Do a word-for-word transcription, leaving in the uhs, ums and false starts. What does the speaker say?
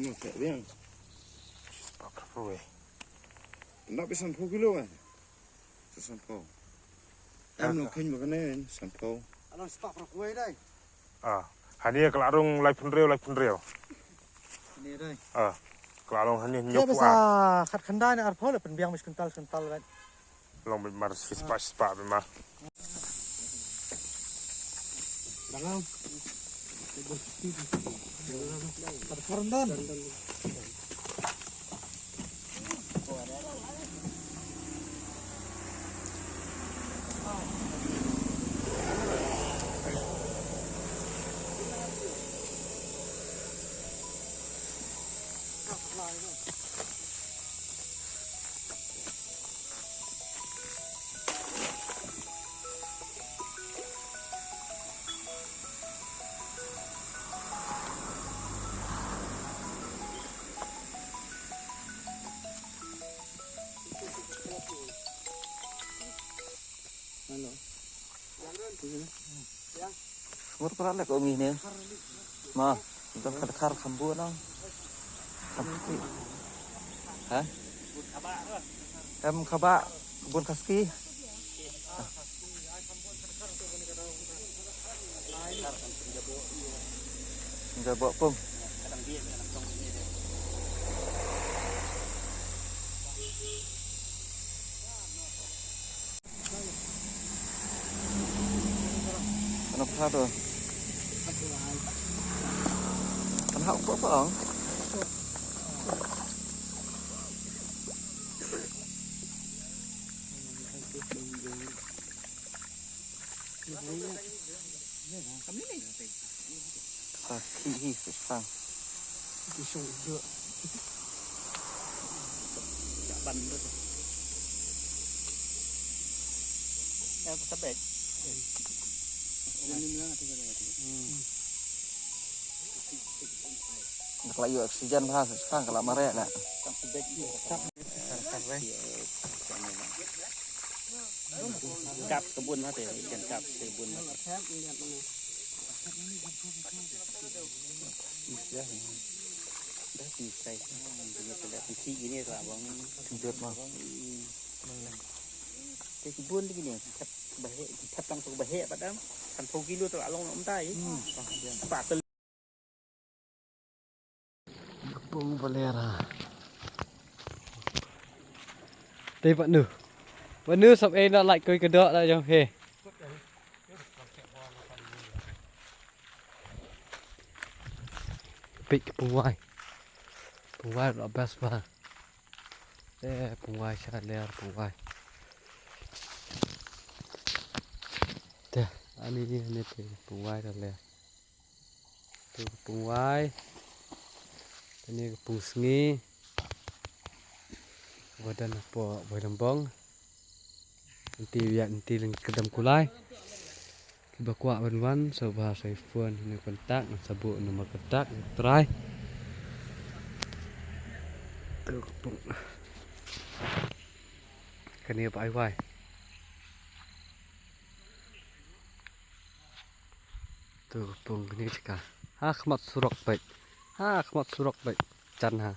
Mo, ka biang. Spah phew. Nda bi sanphew kilo kan? Sa sanphew. Em lo khin ba kane sanphew. Ano spah phew dai. Ah, hani ka la rung lai phew hynriew, lai phew hynriew. Ni dai. Ah, ka la rung hani. Nyo ba sa khat khyndai ne arphew la pynbiang mis kuntal kuntal kan. Long bit mar shispah shispah bit mar. Hello. Ngur pura lek umi ne. Ma, dal khar khar khambu nang. Khambu. Ha? Em khaba bun khaski. Ngal bok pung. Ano pha to? Ano ha ko ko ang? Sa khi hi sa sang. Ki shong ujok. Ban tu. Ya, aku sabek. Ini ni lah tu. Hmm. Nak layu oksigen bah, sang kalau marek nak. Sang sabek. Sar, sar, eh. Kap kebun hati, ikan kap kebun. Dah selesai. Dia kena kunci gini lah bang. Kejut mah. Ke kebun lagi ni. Kat bahek, kat tang tu bahek padam. Sanphew kilo tu along nak mentai. Hmm. Sepah Kepung Balera. Dei pat nu. Pat nu sap ei na lait koi kedok da jong he. Pik kepung wai. Kepung wai la best ba. Eh, kepung wai sha ler kepung wai. Te, ani ni te kepung wai da ler. Tu ka pung wai. Kane ka pung sngi. Kaba don hapoh Bhoi Lembong. Nti biak nti leng kedam kulai. Kiba kwah ban wan sa ba sa phone ne kontak ngan sa buh number kontak trai. Tu ka pung. Kane ba ai wai. Tu ka pung kane jaka. Ha khmat surok bait. Ha khmat surok bait. Jan ha.